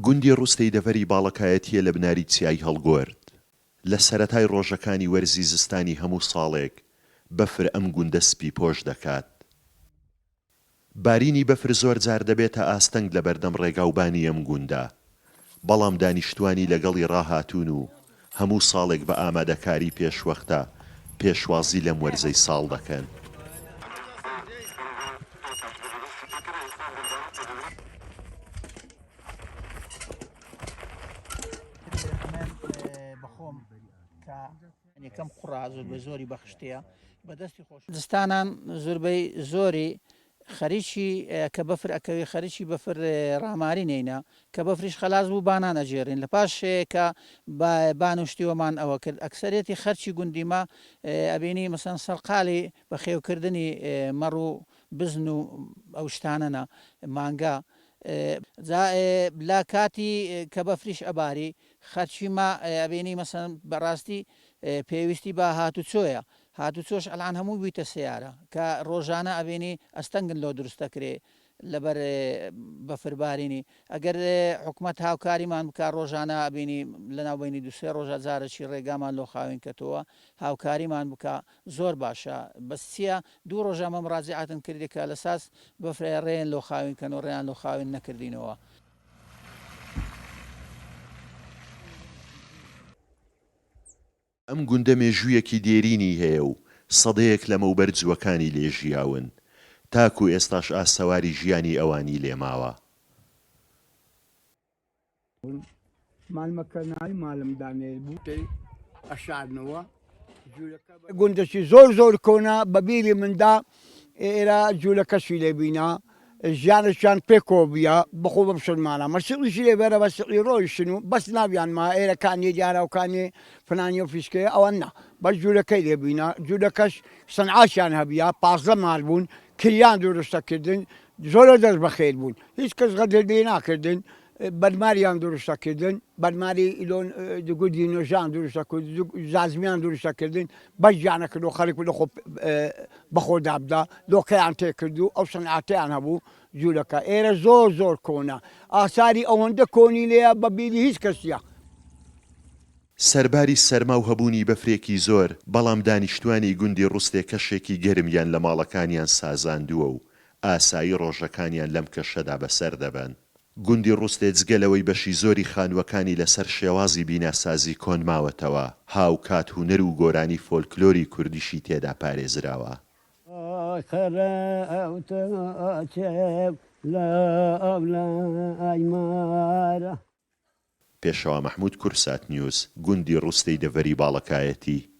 گوندی ڕوستەی دەڤەری باڵەکایەتییە لە بناری چیای هەڵگۆرد. لە سەرەتای ڕۆژەکانی وەرزی زستانی هەموو ساڵێک بەفر ئەم گوندە سپیپۆش دەکات. بارینی بەفر زۆر جار دەبێتە ئاستەنگ لەبەردەم ڕێگاوبانی ئەم گوندە، بەڵام دانیشتوانی لەگەڵی ڕاهاتوون و هەموو ساڵێک بە ئامادەکاری پێشوەختە پێشوازی لەم وەرزەی ساڵ دەکەن. یەکەم قوڕا زۆربەی زۆری بەخشتەیە بە دەستی خۆش. زستانان زوربەی زۆری خەریکی کە بەفر ئەکەوی خەریکی بەفر ڕاماری نینە کە بەفریش خەلاس بوو بانان ئەگێڕین لە پاش کە بان و شتیوەمان ئەوە کرد ئەکسەرێتی خەرکی گوندی مە ئەبینی مەسەن سەرقالی بەخێوکردنی مەڕ و بزن و ئەو شتانەنە مانگا جا لە کاتی کە بەفریش ئەباری خەرکی ما ئەبینی مەسەن بەڕاستی پێویستی بە هاتوچۆیە هاتوچۆش ئەلان هەمووی بویتە سەیارە کە ڕۆژانە ئەبینی ئەستەنگن لۆ دروست دەکرێ لەبەر بەفر بارینی ئەگەر حکومەت هاوکاریمان بکا ڕۆژانە ئەبینی لەناو بەینی دوسێ ڕۆژە جارەکی ڕێگامان لۆ خاوین کەتەوە هاوکاریمان بکا زۆر باشە بەس چیە دوو ڕۆژە ئەمە مڕاجعاتن کردی کە لەساس بەفرە ڕێیان لۆ خاوین کەن و ڕێیان لۆ خاوین نەکردینەوە. ئەم گوندە مێژوویەکی دێرینی هەیە و سەدەیەک لەمەوبەر جووەکانی لێ ژیاون، تاکو ئێستاش ئاسەواری ژیانی ئەوانی لێ ماوە. گوندەکی زۆر زۆر کۆنە بە بیری مندا ئێرە جوولەکەشی لێ بینا ژیانێکیان پێکەوە بیە بەخۆ بە مسلمانە مەسیحیشی لێ بەرە مەسیحی ڕۆیشتن و بەس ناویان ما ئێرە کانیە دیارە و کانیە فلانی و فیسکەیە ئەوان نا بەس جوولەکەی لێ بینا جوولەکەش سەنعاتیان هەبیە 15 مال بوون کریان دروستە کردن زۆرە دەست بەخێر بوون هیچ کەس غەدر لێ ناکردن بەرماریان دروستە کردن بەرماری لۆن گوردی نۆژان دروستە کرد زازمیان دروستە کردن بەس گیانە کرد و خەڵک لە خۆ بەخۆ دابدا لۆکەیان تێکرد و ئەو سەنعاتیان هەبوو جوولەکە ئێرە زۆر زۆر کۆنە ئاساری ئەوەندە کۆنی لێیە بە بیری هیچ کەسیە. سەرباری سەرما و هەبوونی بەفرێکی زۆر، بەڵام دانیشتوانی گوندی ڕوستێ کەشێکی گەرمیان لە ماڵەکانیان سازاندووە و ئاسایی ڕۆژەکانیان لەم کەشەدا بەسەر دەبەن. گوندی ڕوستێ جگە لەوەی بەشی زۆری خانووەکانی لەسەر شێوازی بیناسازی کۆن ماوەتەوە، هاوکات هونەر و گۆرانی فۆلکلۆری کوردیشی تێدا پارێزراوە. پێشەوا مەحموود، کوردسات نیوز، گوندی ڕوستێی دەڤەری باڵەکایەتی.